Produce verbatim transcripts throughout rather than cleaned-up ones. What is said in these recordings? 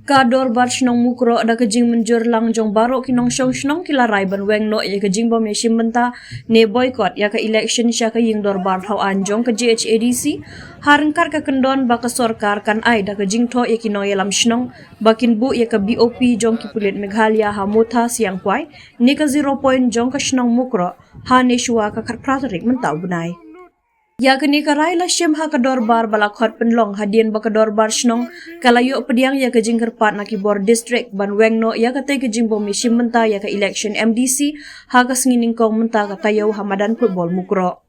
Ka Dorbar Shnong Mukroh da ka jingmynjur lang jong baroh ki nongshong shnong ki la rai ban weng noh ïa ka jingbym ïashim bynta ne boycott ïa ka election sha ka ïing dorbar thaw aiñ jong ka J H A D C, ha ryngkat ka kyndon ba ka sorkar kan ai da ka jingthoh ïa ki nongïalam shnong ba kin buh ïa ka B O P jong ki pulit Meghalaya ha Motha Siangkwai ne ka zero point jong ka shnong Mukroh ha ne shuwa ka khatphra tarik mynta u bnai. Ïa kane ka rai la shim ha ka dorbar ba la khot pynlong hadien ba ka dorbar shnong ka la ïoh pdiang ïa ka jingkyrpad na ki bor district ban weng noh ïa katei ka jingbym ïashim bynta ïa ka election M D C ha ka sngi nyngkong mynta ka taïew ha madan football Mukroh.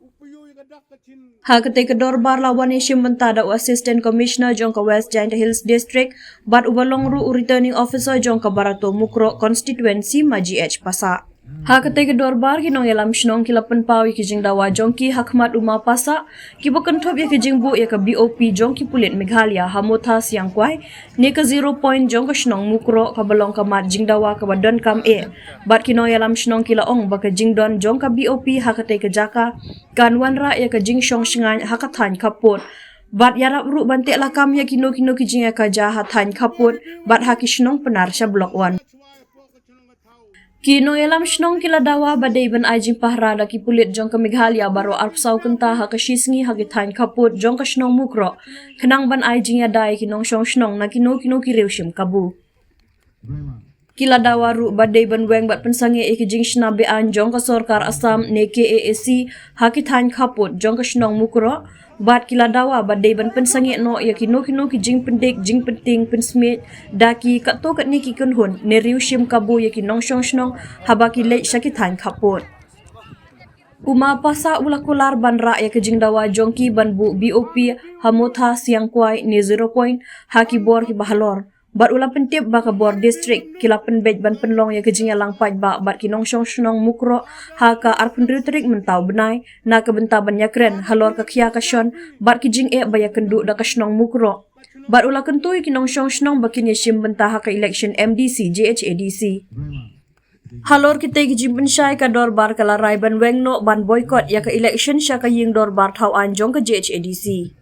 Ha katei ka dorbar la wan ïashim bynta da u Assistant Commissioner jong ka West Jaintia Hills District bad uba long ruh u Returning Officer jong ka Barato Mukroh Constituency, Ma G H Passah. Ha katei ka dorbar ki nongïalam shnong ki la pynpaw ïa ki jingdawa jong ki ha khmat u Ma Passah, kiba kynthup ïa ka jingbuh ïa ka B O P jong ki pulit Meghalaya ha Motha Siangkwai ne ka zero point jong ka shnong Mukroh, kaba long ka mat jingdawa kaba donkam eh. Bad ki nongïalam shnong ki la ong ba ka jingdon jong ka B O P ha katei ka jaka kan wanrah ïa ka jingshong shngaiñ ha ka thaiñ khappud bad ïarap ruh ban teh lakam ïa kino kino ki jingïakajia ha thaiñ khappud bad ha ki shnong Pnar sha Block One. Ki nongïalam shnong ki la dawa ba dei ban ai jingpahara da ki pulit jong ka Meghalaya baroh arphew saw kynta ha ka shi sngi ha ki thaiñ khappud jong ka shnong Mukroh, khnang ban ai jingïada ïa ki nongshong shnong na kino kino ki riew shim kabu. Ki la dawa ruh ba dei ban weng bad pynsangeh ïa ki jingshna be-aiñ jong ka sorkar Assam ne K A A C ha ki thaiñ khappud jong ka shnong Mukroh, bad ki la dawa ba dei ban pynsangeh noh ïa kino kino ki jingpyndik jingpyntieng pynsmiej da ki katto katne ki kynhun ne riew shim kabu ïa ki nongshong shnong haba ki leit sha ki thaiñ khappud. U Ma Passah u la kular ban rah ïa ka jingdawa jong ki ban buh B O P ha Motha Siangkwai ne zero point ha ki bor kiba halor. Bad u la pyntip ba ka bor district ki la pynbeit ban pynlong ïa ka jingïalang paidbah bad ki nongshong shnong Mukroh ha ka arphew hynriew tarik mynta u bnai na ka bynta ban ïakren halor ka khia ka shon bad ki jingeh ba ïakynduh da ka shnong Mukroh. Bad u la kyntu ïa ki nongshong shnong ba kin ïashim bynta ha ka election M D C J H A D C. Halor kitei ki jingpynshai, ka dorbar ka la rai ban weng noh ban boycott ïa ka election sha ka ïing dorbar thaw aiñ jong ka J H A D C.